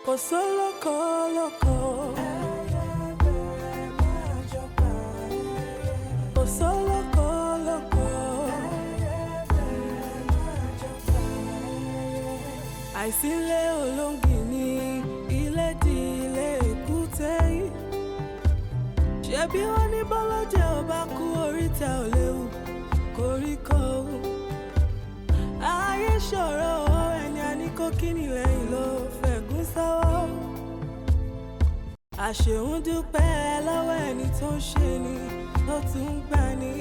Kò sólókò lóko. Kò sólókò lóko. Àìsílẹ̀ olóńgì ní ilé di ilé èkúté yìí. Ṣebí wọ́n ní bọ́lọ́jẹ́ ò bá kú, oríta ò léwu koríko. Ayé ṣòro, ẹni a ní kó kíni lẹ́yìn ló fẹ̀gún sọ́wọ́. Àṣehùn dúpẹ́ lọ́wọ́ ẹni tó ń ṣe ni tó tún ń gbà ní.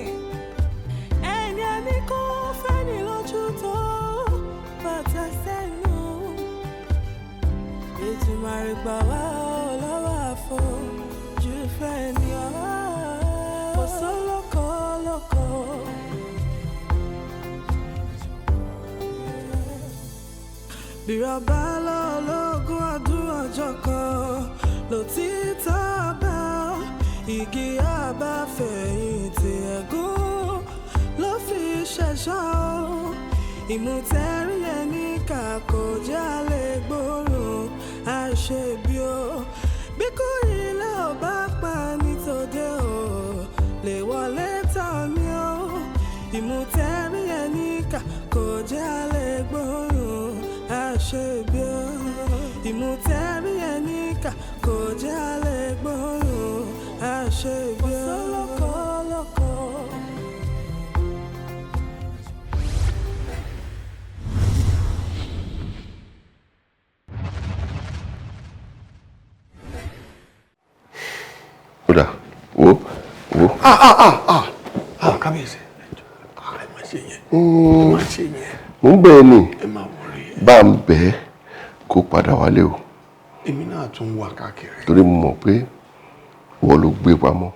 Ẹni a ní kó fẹ́ni lójú tó bàtà sẹ́nu. Ètùmàrè gbà wá ọ́ lọ́wọ́ àfojú fẹ́ ni ọ́. Kò sólókò lóko. Bírọ̀bá lọ́lọ́gún ọdún, ọjọ́ kan lòtítọ́ bá igi àbáfẹ̀yìntì, ẹ̀gún ló fi ṣẹ̀ṣọ́. Ìmùtẹ́rí ẹni kà kò jálè gbòòrùn àṣebí o. Bí kò ilé ò bá pa ní tòde o lè wọlé tán mi o. Ìmùtẹ́rí ẹni kà kò jálè gbòòrùn àṣebí o. Ìmùtẹ́rí ẹni kà kò jálè gbòòrùn àṣebí o. Kò sólókò lóko. Kódà, wo wo. Ah ah ah ah ah, kábíyèsí, ẹ má ṣe yẹn, ẹ má ṣe yẹn. Mo ń bẹ̀ ẹ́ ni. Ẹ má worry. Bá ń bẹ̀ ẹ́ kó padà wálé o. Èmi náà tún wà káàkiri. Torí mo mọ̀ pé wọ́n ló gbé pamọ́.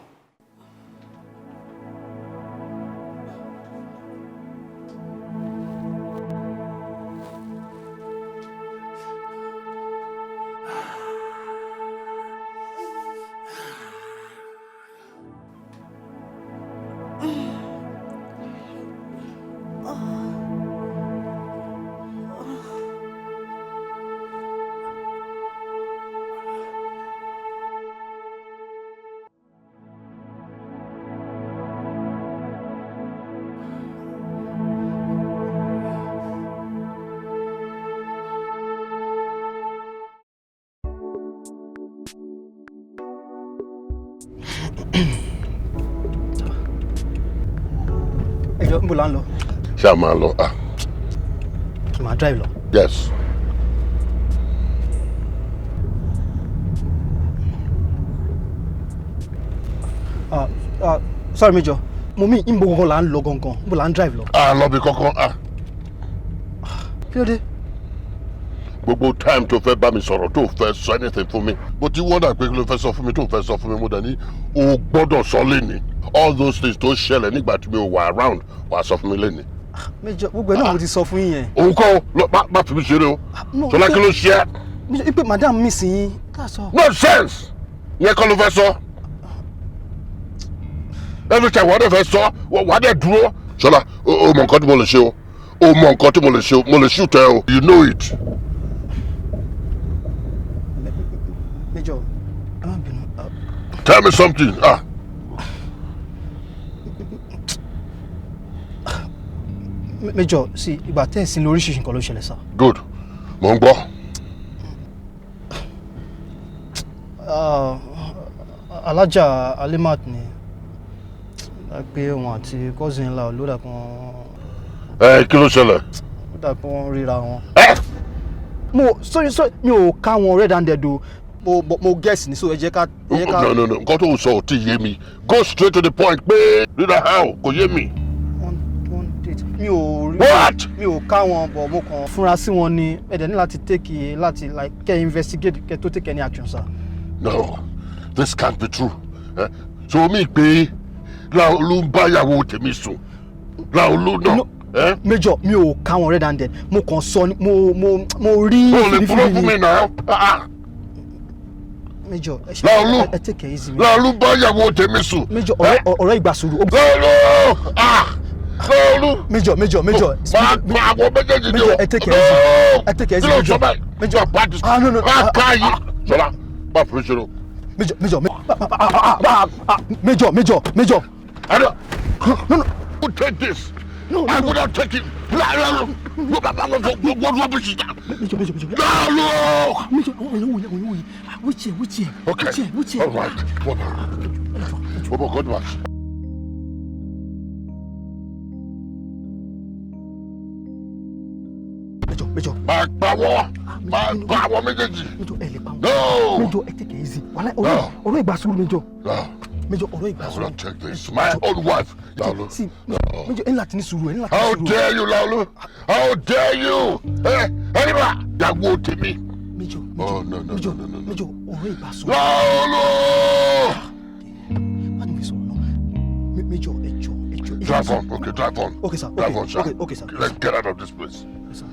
Ẹ jọ, níbo là ń lọ? Ṣáà máa lọ ah. Kì máa drive lọ. Yes. Ah ah, sorry Major, mo mi níbo gangan là ń lọ gangan? Níbo là ń drive lọ? Ah, lọ bí kankan ah. Kí ló dé? Gbogbo time tó fẹ́ bá mi sọ̀rọ̀, tó fẹ́ sọ anything fún mi, mo ti wonder pé kí ló fẹ́ sọ fún mi tó fẹ́ sọ fún mi. Mo dẹ̀ ní o gbọ́dọ̀ sọ lẹ́ni all those things tó ṣẹlẹ̀ nígbà tí mi ò wà around, wàá sọ fún mi lẹ́ni. Major, gbogbo ẹ̀ náà mo ti sọ fún yín yẹn. Òun kọ́ o, má fi mi ṣeré o. No. Ṣọlá, kí ló ṣe é? Major, ipe madam miss yín, that's all. Nonsense! Yẹn kọ́ ló fẹ́ sọ. Every time wàá dẹ̀ fẹ́ sọ, wàá dẹ̀ dúró. Ṣọlá, o mọ nǹkan tí mo lè ṣe o, o mọ nǹkan tí mo lè ṣe o. Mo lè shoot ẹ o, you know it. Major, ẹ má bínú. Ah, Tell me something ah. Major, sí ìgbà tẹ́ ẹ̀ sí ní oríṣiríṣi nǹkan ló ṣẹlẹ̀ sá. Good, mo ń gbọ́. Ah, Alájà Alimat ni a pé òun àti cousin ńlá ló dà pé wọ́n Ẹ kí ló ṣẹlẹ̀? Ó dà pé wọ́n ríra wọn. Ẹ. Mo sorry, sorry, mi ò ká wọn red handed o. Mo guess ni, so ẹ jẹ́ ká ẹ jẹ́ ká. No, no, no, nǹkan tó ń sọ ò tí ì yé mi. Go straight to the point pé ríra how, kò yé mi. One one date, mi ò rí. What? Mi ò ká wọn bọ̀, mo kàn fúnra sí wọn ni. Ẹ dẹ̀ ní láti take láti like kẹ́ investigate kẹ́ tó take any action, sir. No, this can't be true. Eh? So mi pé Láolú ń báyàwó tèmi sùn, Láolú náà? No. Eh? Major, mi ò ká wọn red handed, mo kàn sọ ni, mo rí. O lè purọ́ fún mi náà. Ah, ah. Major, ẹ ṣe Láolú. ẹ take it easy. Láolú báyàwó tèmi sùn. Major, ọ̀rẹ́ ọ̀rẹ́ ìgbà sùúrù. Láolú, ah. Láolú. Major, Major, Major. Máa pa àwọn méjèèjì ni o. Major, ẹ take it easy. Ẹ take it easy, Kí ló Major. sọ báyìí? Major. Bá Ah, no, no. Má ká yìí. Ṣọlá, má fi ṣe o. Major, Major, Major, Major, Major. I don't. No, no. Who take this? No, I no. will not take it. What rubbish is that? Major, Major, Major. Láolú. Major, àwọn èèyàn wòye, àwọn èèyàn wòye. Which chair, which chair? Okay. Which chair, which chair? All right. What about God was? Major, Major. Máa pa wọ́n. Máa pa àwọn méjèèjì. Major, ẹ lè pa wọn. No. Major, ẹ take it easy. Wàhálà ọ̀rọ̀ ọ̀rọ̀ ìgbà sùúrù, Major. No. Major, ọ̀rọ̀ ìgbà I will sùúrù. not take this. My own wife. Láolú. See, Major, ẹ ní láti ní sùúrù, ẹ ní láti ní How sùúrù. dare you, Láolú? How dare you? Eh, Anyway, ìyàwó tèmi. Major, Oh, no, no, Major, no, no, no. Major, ọ̀rọ̀ ìgbà sùúrù. Láolú! Má ní mi sọ̀rọ̀ náà. Major, ẹ jọ̀ọ́, ẹ jọ̀ọ́. Drive on, okay, drive on. Okay, sir. Drive Okay, on, sir. okay, okay, sir. Let's get out of this place. Yes, sir.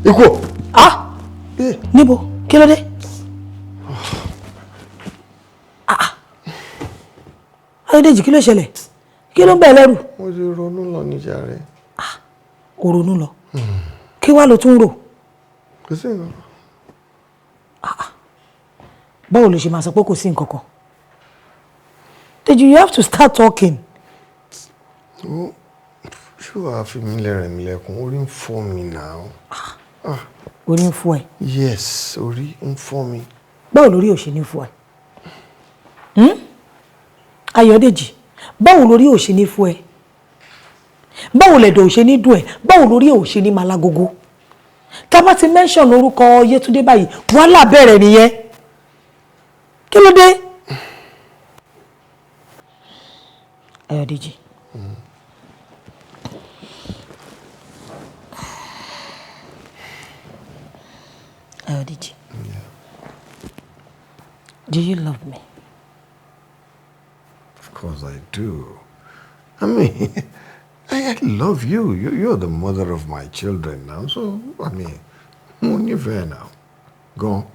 Ikú o. Ah! Níbo? Kí ló dé? Ah, ah. Ayọ̀dèjì, kí ló ṣẹlẹ̀? Kí ló ń bẹ̀ lẹ́rù? Mo ti ronú lọ níjà rẹ. Ò ronú lọ. Kí wá ló tún rò? Kò sí nǹkan. Báwo ló ṣe máa sọ pé kò sí nǹkan kan? Dèjì, you have to start talking. Ó ṣé wàá fi mí lẹ́rẹ̀ mi lẹ́kùn? Orí ń fọ́ mi náà. Orí ń fọ́ ẹ. Yes, orí ń fọ́ mi. Báwo lórí ò ṣe ní fọ́ ẹ? Hmm? Ayọ̀dèjì, báwo lórí ò ṣe ní fọ́ ẹ? Báwo lẹ̀dọ̀ ò ṣe ní dùn ẹ? Báwo lórí ò ṣe ní máa lágogo? Tá a bá ti mention orúkọ Yétúndé báyìí, wàhálà bẹ̀rẹ̀ nìyẹn. Kí ló dé? Ayọ̀dèjì. Ayọ̀dèjì. Do you love me? Of course I do. I mean, I love you. You're the mother of my children now. So, I mean, mo nífẹ̀ẹ́ now. Go on.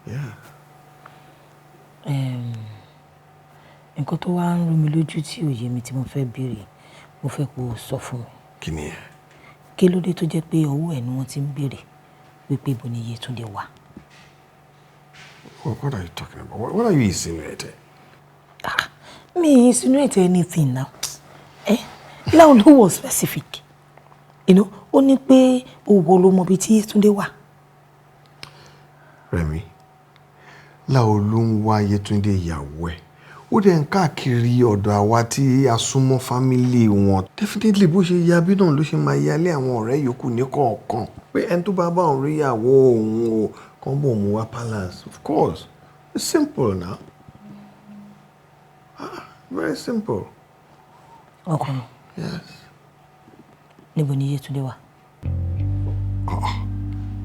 Yeah. Nǹkan tó wá ń rú mi lójú tí ò yé mi tí mo fẹ́ béèrè, mo fẹ́ kó o sọ fún mi. Kí ni ẹ? Kí ló dé tó jẹ́ pé ọwọ́ ẹ̀ ni wọ́n ti ń béèrè wípé ibo ni Yétúndé wà? What are you talking about? What are you insinuating? Mi insinuate anything now. Eh? Láolú was specific. You know, ó ní pé òwò ló mọ ibi tí Yétúndé wà. Rẹ̀mí, Láolú ń wá Yétúndé ìyàwó ẹ̀. Ó dẹ̀ ń káàkiri ọ̀dọ̀ àwa tí a súnmọ́ fámílì wọn. Definitely bó ṣe ya bí náà ló ṣe máa yalé àwọn ọ̀rẹ́ yòókù ní kọ̀ọ̀kan. Pé ẹni tó bá bá òun rí ìyàwó òun o, kàn bò mú wá palace. Of course, it's simple now. Ah, very simple. Ọkùnrin. Yes. Níbo ni Yétúndé wà?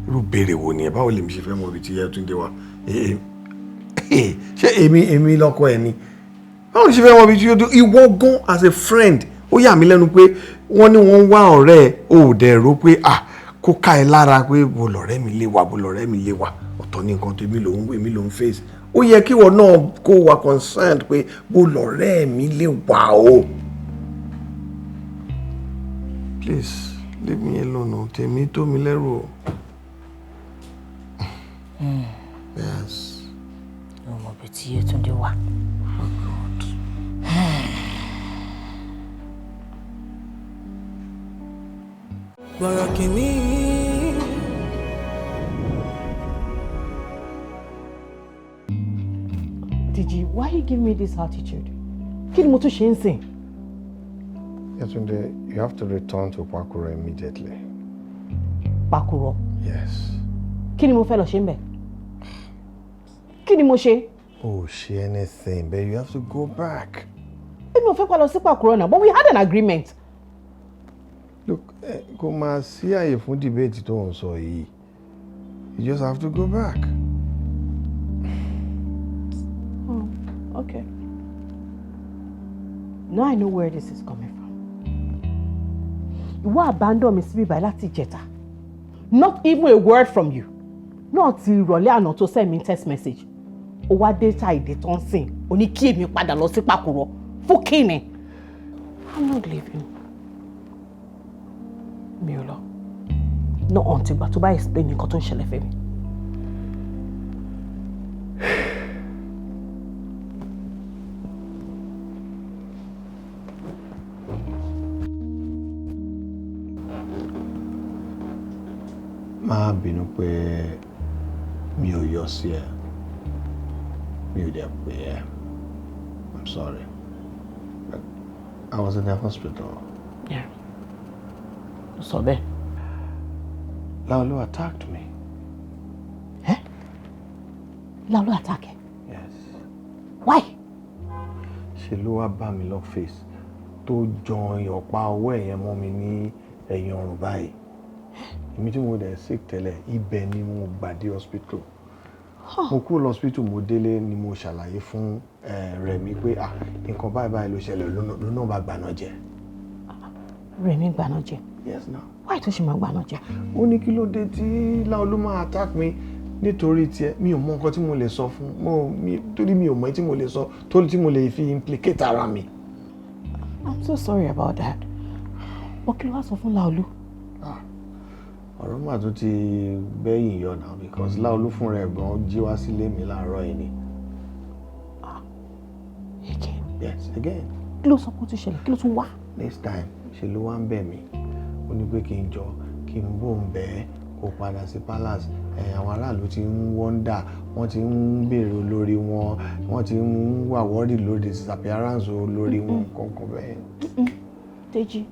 Irú béèrè wo ni ẹ? Báwo lèmi ṣe fẹ́ mọ ibi tí Yétúndé wà? Ṣé èmi lọ́kọ ẹ ni? Báwo ni ṣe fẹ́ mọ ibi tí Yétúndé? Ìwọ gan as a friend, ó yà mí lẹ́nu pé wọ́n ní wọ́n ń wá ọ̀rẹ́ ẹ, o ò dẹ̀ rò pé ah kó ká ẹ lára pé bo lọ̀rẹ́ mi lè wà, bo lọ̀rẹ́ mi lè wà. Ọ̀tọ̀ ní nǹkan tó èmi ló ń face. Ó yẹ kí ìwọ náà kó wà concerned pé bo lọ̀rẹ́ mi lè wà o. Please leave me alone o, tèmi tó mi lẹ́rù o. Yes. Ó mọ ibi tí Yétúndé wà. Oh God. Bọ̀rọ̀ kìíní. Dèjì, why you give me this attitude? Kí ni mo tún ṣe ń sìn? Yétúndé, you have to return to Pakuro immediately. Pakuro? Yes. Kí ni mo fẹ́ lọ ṣe ń bẹ̀? Kí ni mo ṣe? Oh, ṣe anything, but you have to go back. Èmi ò fẹ́ pa lọ sí Pakuro náà, but we had an agreement. Look, kò máa sí àyè fún debate tó ń sọ yìí. You just have to go back. Oh, okay. Now I know where this is coming from. Ìwọ abandon mi síbí báyìí láti ìjẹta. Not even a word from you. Náà ti ìrọ̀lẹ́ àná tó send me text message. Ó wá dé ta ìdè tó ń sìn. Ó ní kí èmi padà lọ sí Pàkúrọ̀. Fún kíni? I'm not leaving. Mi ò lọ. Not until ìgbà tó bá explain nǹkan tó ń ṣẹlẹ̀ fún mi. Má bínú pé mi ò yọ sí ẹ, mi ò dẹ̀ pè ẹ́. I'm sorry, but I was in the hospital. Yeah. Ó sọ bẹ́ẹ̀. Laolu attacked me. Eh? Laolu attack ẹ? Yes. Why? Ṣe ló wá bá mi lọ́fíìsì tó jan ọ̀pá ọwọ́ ẹ̀yẹn mọ́ mi ní ẹ̀yìn ọrùn báyìí. Èmi tí mo dẹ̀ sick tẹ́lẹ̀, ibẹ̀ ni mo gbà dé hospital. Mo kúrò lọ́spítù, mo délé ni mo ṣàlàyé fún Rẹ̀mí pé, ah, nǹkan báyìí báyìí ló ṣẹlẹ̀, lónà bá gbaná jẹ. Rẹ̀mí gbaná jẹ? Yes now. Why tó ṣe máa gbaná jẹ? Ó ní kí ló dé tí Láolú máa attack mi nítorí tiẹ̀. Mi ò mọ nǹkan tí mo lè sọ fún mo mi torí mi ò mọ tí mo lè sọ tó tí mo lè fi implicate ara mi. I'm so sorry about that. But kí ló wá sọ fún Láolú? Ọ̀rọ̀ mà tún ti bẹ́yìn yọ náà, because Láolú fúnra ẹ̀ gan jí wá sílé mi láàárọ̀ yìí ni. Again? Yes, again. Kí ló sọ pé ó ti ṣẹlẹ̀? Kí ló tún wá? Next time, ṣe ló wá ń bẹ̀ mí. Ó ní pé kí n jọ kí n bò ń bẹ̀ ẹ́ kó padà sí palace. Àwọn aráàlú ti ń wonder, wọ́n ti ń béèrè olórí wọn, wọ́n ti ń wà worried lórí disappearance olórí wọn kankan bẹ́ẹ̀. Déjì,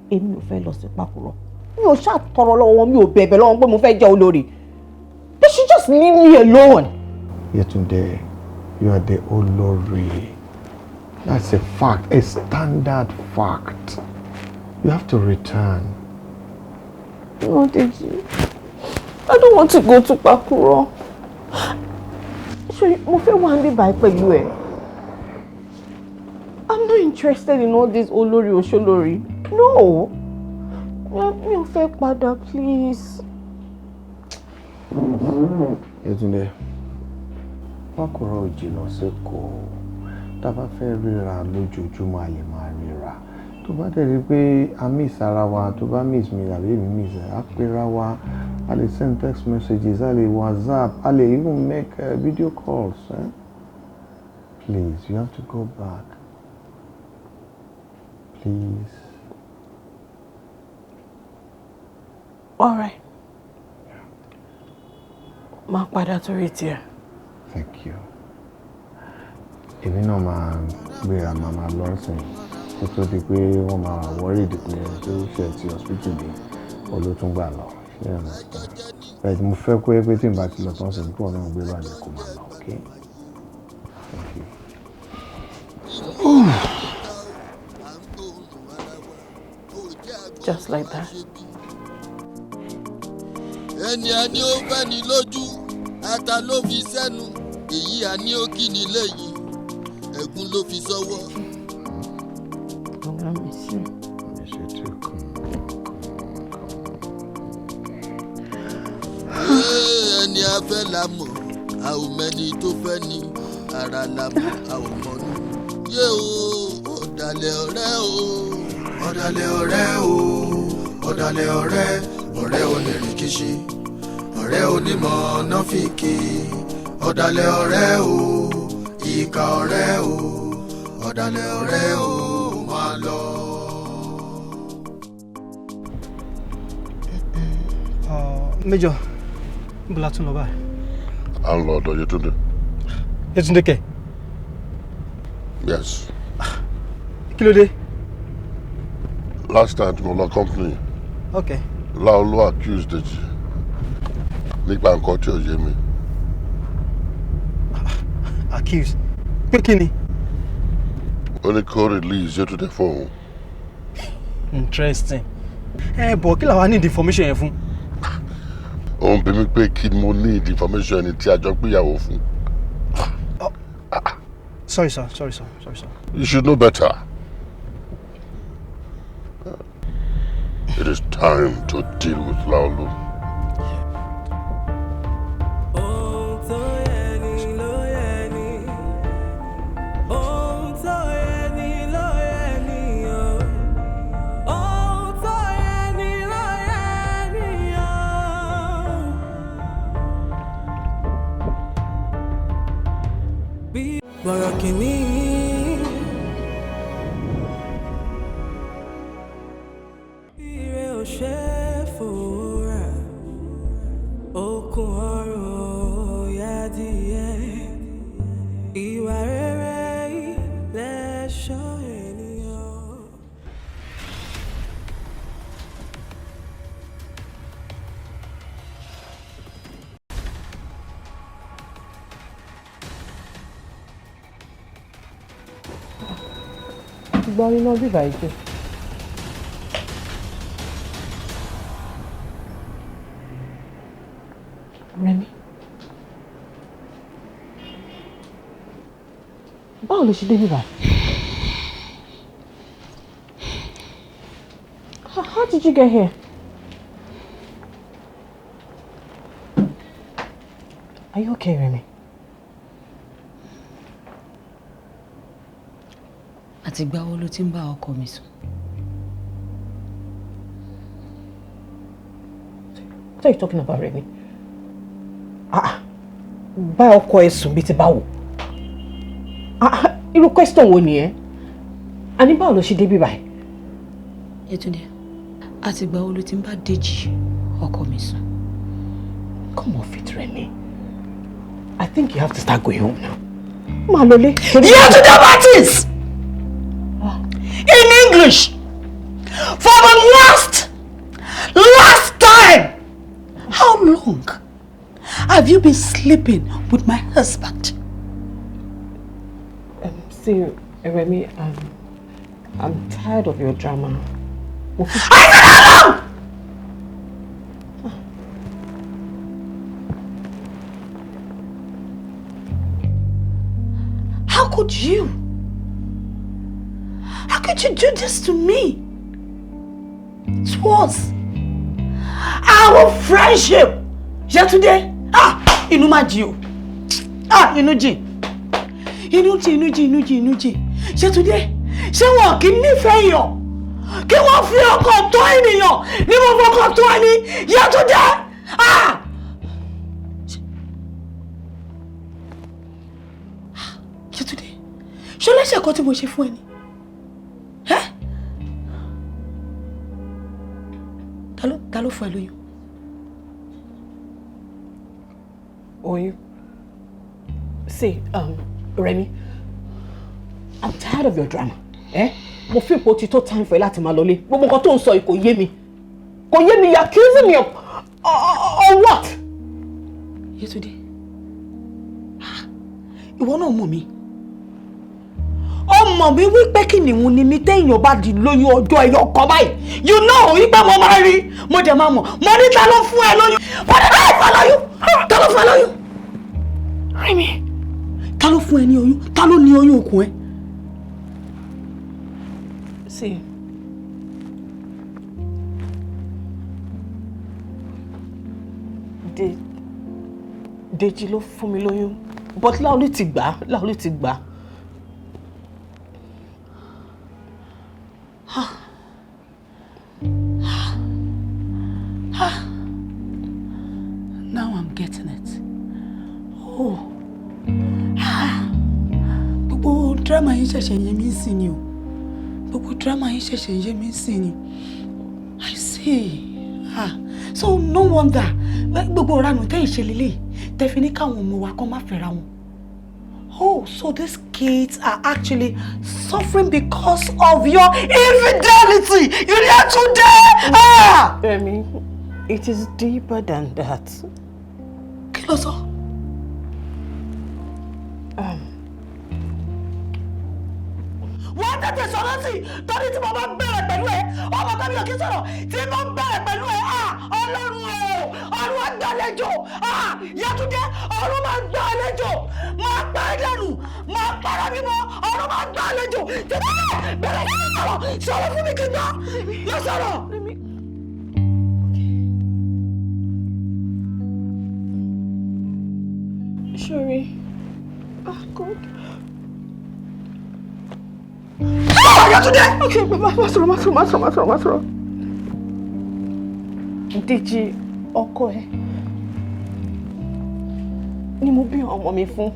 èmi ò fẹ́ lọ sí Pàkúrọ̀. Mi ò ṣáà tọrọ lọ́wọ́ wọn, mi ò bẹ̀bẹ̀ lọ́wọ́ pé mo fẹ́ jẹ́ olórí. They should just leave me alone. Yetunde, you are the olórí. That's a fact, a standard fact. You have to return. No, Deji. I don't want to go to Pakuro. Ṣé mo fẹ́ wà níbí báyìí pẹ̀lú ẹ̀? I'm not interested in all this olórí oṣolórí. No. Mi ò fẹ́ padà, please. Yetunde, Pakuro ò jìnnà sékòó. Tá a bá fẹ́ ríra lójoojúmọ́, a lè máa ríra. Tó bá dẹ̀ rí pé a miss ara wa, tó bá miss mi àbí èmi miss ẹ̀, á pera wa, a lè send text messages, a lè WhatsApp, a lè even make video calls. Eh? Please, you have to go back. Please. All right. Máa padà torí tiẹ̀. Thank you. Èmi náà máa gbéra, máa lọ sìn kó tó di pé wọ́n máa wà worried pé tó ṣe ti hospital dé olótún gbà lọ. Ṣé ẹ understand? But mo fẹ́ kó yẹ pé tí n bá ti lọ tán sìn, kí wọ́n náà gbé bàjẹ́ kó máa lọ, okay? Thank you. Just like that. Ẹni a ní ó fẹ́ ni lójú, ata ló fi sẹ́nu. Èyí a ní ó kí ni lẹ́yìn, ẹ̀gún ló fi sọ́wọ́. I'm gonna miss you. Miss you too. Come on, come on, come on. Ee, ẹni a fẹ́ la mọ̀, a ò mẹ́ni tó fẹ́ ni. Ara la mọ̀, a ò mọ̀nú. Yé o, ọ̀dàlẹ̀ ọ̀rẹ́ o. Ọ̀dàlẹ̀ ọ̀rẹ́ o, ọ̀dàlẹ̀ ọ̀rẹ́, ọ̀rẹ́ onírìkíṣí, ọ̀rẹ́ onímọ̀ nọ́fìkì. Ọ̀dàlẹ̀ ọ̀rẹ́ o, ìkà ọ̀rẹ́ o, ọ̀dàlẹ̀ ọ̀rẹ́ o, máa lọ. Major, níbo la tún lọ báyìí? À ń lọ ọ̀dọ̀ Yétúndé. Yétúndé kẹ̀? Yes. Kí ló dé? Last time tí mo lọ company, Láolú accused Dèjì nípa nǹkan tí ò yé mi. Accused? Pé kí ni? Ó ní kó release Yétúndé fún òun. Interesting. Ẹ bọ̀, kí làwa need information yẹn fún? Òun bí mi pé kí mo need information ẹni tí a jọ gbéyàwó fún. Sorry sir, sorry sir, sorry sir. You should know better. It is time to deal with Laolu. Ohun tó yẹ ni ló yẹ ni. Ohun tó yẹ ni ló yẹ ni o. Ohun tó yẹ ni ló yẹ ni o. Bí bọ̀rọ̀ kìíní. Ire ò ṣe é fòrà, okùn ọrùn ò yá díẹ̀. Ìwà rere lẹ̀ṣọ́ ènìyàn. Gbọ́ iná bíbá ìjọ. Rẹ̀mí. Báwo ló ṣe dé bíbá? How did you get here? Are you okay, Rẹ̀mí? Àtìgbà wo ló ti ń bá ọkọ mi sùn? What are you talking about, Rẹ̀mí? Ah, bá ọkọ ẹ sùn bíi ti báwo? Ah, irú question wo nìyẹn? Àní báwo ló ṣe dé bí báyìí? Yétúndé, àtìgbà wo ló ti ń bá Dèjì ọkọ mi sùn? Come off it, Rẹ̀mí. I think you have to start going home now. Máa lọlé. Yétúndé Martins! In English, for the last time, how long have you been sleeping with my husband? See, Rẹ̀mí, I'm tired of your drama. I said how long? How could you? How could you do this to me? To us? Our friendship! Yetunde! Ah! Inú má jìn o. Ah! Inú jìn. Inú jìn, inú jìn, inú jìn, inú jìn. Yetunde! Ṣé wọn kì í nífẹ̀ẹ́ èèyàn? Kí wọ́n fi ọkàn tó ènìyàn ní mo fọkàn tó ẹni? Yetunde! Ah! Yetunde! Ṣé o lẹ́sẹ̀ kan tí mo ṣe fún ẹ ni? Ẹ́? Ta ló fún ẹ lóyún? Oyún. See, Remy, I'm tired of your drama. Eh? Mo feel pé ó ti tó time for ẹ láti máa lọlé. Gbogbo nǹkan tó ń sọ yìí kò yé mi. Kò yé mi, you're accusing me of what? Yétúndé, ìwọ náà mọ̀ mí. Ó mọ̀ mí wípé kìnìún ni mi, téèyàn bá di lóyún ọjọ́ ẹyọ kan báyìí. You know wípé mo máa rí, mo dẹ̀ máa mọ̀. Mo ní ta ló fún ẹ lóyún? Mo ní ta ló fún ẹ lóyún? Ta ló fún ẹ lóyún? Remy. Ta ló fún ẹ ní oyún? Ta ló ní oyún okùn ẹ? See, Dèjì ló fún mi lóyún, but Láolú ti gbà á, Láolú ti gbà á. Ah. Ah. Now I'm getting it. Oh. Ah. Gbogbo drama yìí ṣẹ̀ṣẹ̀ yé mi sí ni o. Gbogbo drama yìí ṣẹ̀ṣẹ̀ yé mi sí ni. I see. Ah. So no wonder gbogbo ìranù tẹ́ ìṣe lélẹ̀ tẹ́ fi ní káwọn ọmọ wa kán má fẹ́ra wọn. Oh, so these kids are actually suffering because of your infidelity. You there today? Ah! Remy, it is deeper than that. Kí ló sọ? Wọ́n Tètè sọ̀rọ̀ sí torí tí mo bá bẹ̀rẹ̀ pẹ̀lú ẹ, ọmọ kan mi ò kí sọ̀rọ̀ tí mo bẹ̀rẹ̀ pẹ̀lú ẹ, Ọlọ́run o, ọ̀run á gbàlejò, Yétúndé, ọ̀run máa gbàlejò, máa pa ẹ́ dànù, máa para mi mọ́, ọ̀run máa gbàlejò. Tètè bẹ̀rẹ̀ sí sọ̀rọ̀, sọ̀rọ̀ fún mi kí n gbọ́, má sọ̀rọ̀. Sorry. Ah, God. Yétúndé! Okay, má sọ̀rọ̀, má sọ̀rọ̀, má sọ̀rọ̀, má sọ̀rọ̀, má sọ̀rọ̀. Dèjì ọkọ ẹ ni mo bí ọmọ mi fún.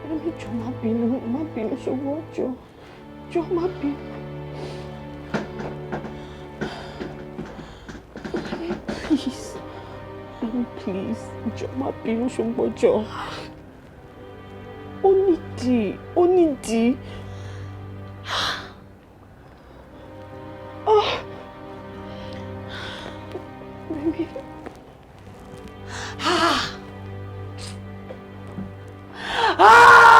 Rẹ́mi, jọ̀ọ́ má bínú, má bínú ṣùgbọ́n jọ̀ọ́, jọ̀ọ́ má bínú. Rẹ́mi, please. Rẹ́mi, please. Jọ̀ọ́ má bínú ṣùgbọ́n jọ̀ọ́. Ó nídìí, ó nídìí. Ah. Rẹ́mi. Ah. Ah!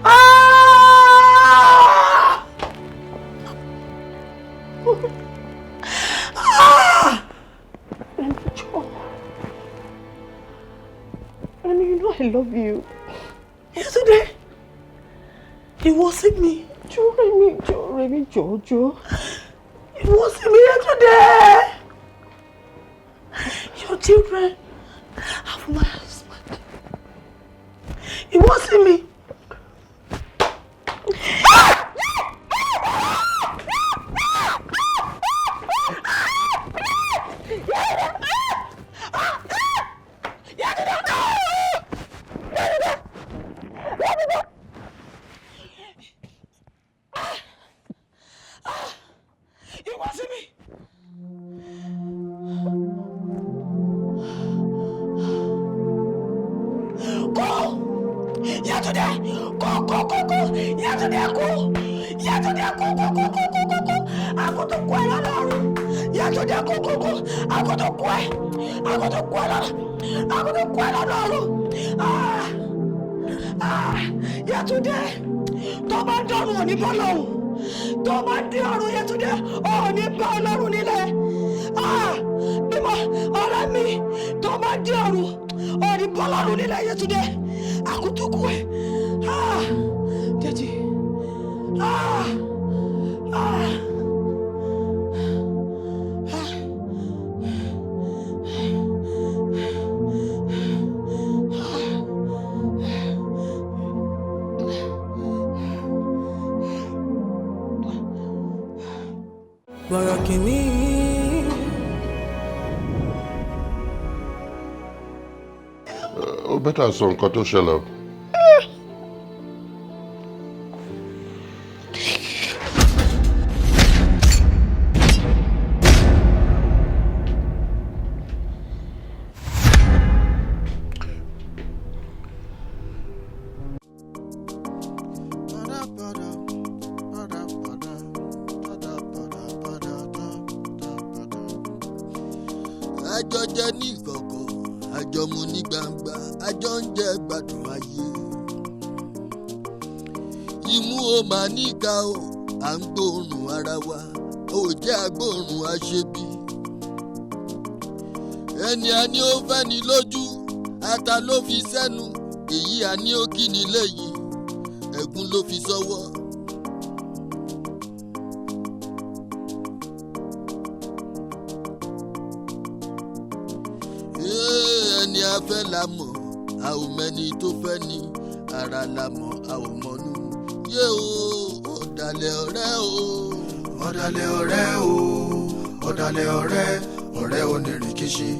Ah! Ah! Rẹ́mi, jọ̀ọ́. Rẹ́mi, you know I love you. Yétúndé, ìwọ sí mi. Jọ̀ọ́ Rẹ́mi, jọ̀ọ́ Rẹ́mi, jọ̀ọ́, jọ̀ọ́. Ìwọ sí mi, Yétúndé. Your children have my husband. Ìwọ sí mi. Ìwọ sí mi. Kú! Yétúndé! Kú, kú, kú, kú! Yétúndé kú! Yétúndé kú, kú, kú, kú, kú, kú, kú! Àkótó kú ẹ lọ́nà ọ̀run! Yétúndé kú, kú, kú! Àkótó kú ẹ! Àkótó kú ẹ lọ́nà! Àkótó kú ẹ lọ́nà ọ̀run! Ah! Ah! Yétúndé! Tó bá dọ̀run ò ní bọ́ lọ́hùn! Tó bá dé ọ̀run Yétúndé, ò ní bá Ọlọ́run nílẹ̀! Ah! Bímọ ọ̀rẹ́ mi, tó bá dé ọ̀run, ò ní bá Ọlọ́run nílẹ̀ Yétúndé! Àkútúkù ẹ̀! Ah! Dèjì! Ah! Ah! Ah! Bọ̀rọ̀ kìíní. Ó better sọ nǹkan tó ṣẹlẹ̀ o. Àjọ jẹ ní ìkọ̀kọ̀, àjọ mu ní gbangba, àjọ ń jẹ gbádùn ayé. Imú o máa níka o, à ń gbóòórùn ara wa, ò jẹ́ agbóòórùn aṣebi. Ẹni a ní ó fẹ́ ni lójú, ata ló fi sẹ́nu, èyí a ní ó kí ni lẹ́yìn, ẹ̀gún ló fi sọ́wọ́. Ẹni a fẹ́ la mọ̀, a ò mẹ́ni tó fẹ́ ni, ara la mọ̀, a ò mọ̀nú. Yé o, ọ̀dàlẹ̀ ọ̀rẹ́ o. Ọ̀dàlẹ̀ ọ̀rẹ́ o, ọ̀dàlẹ̀ ọ̀rẹ́, ọ̀rẹ́ onírìkíṣí.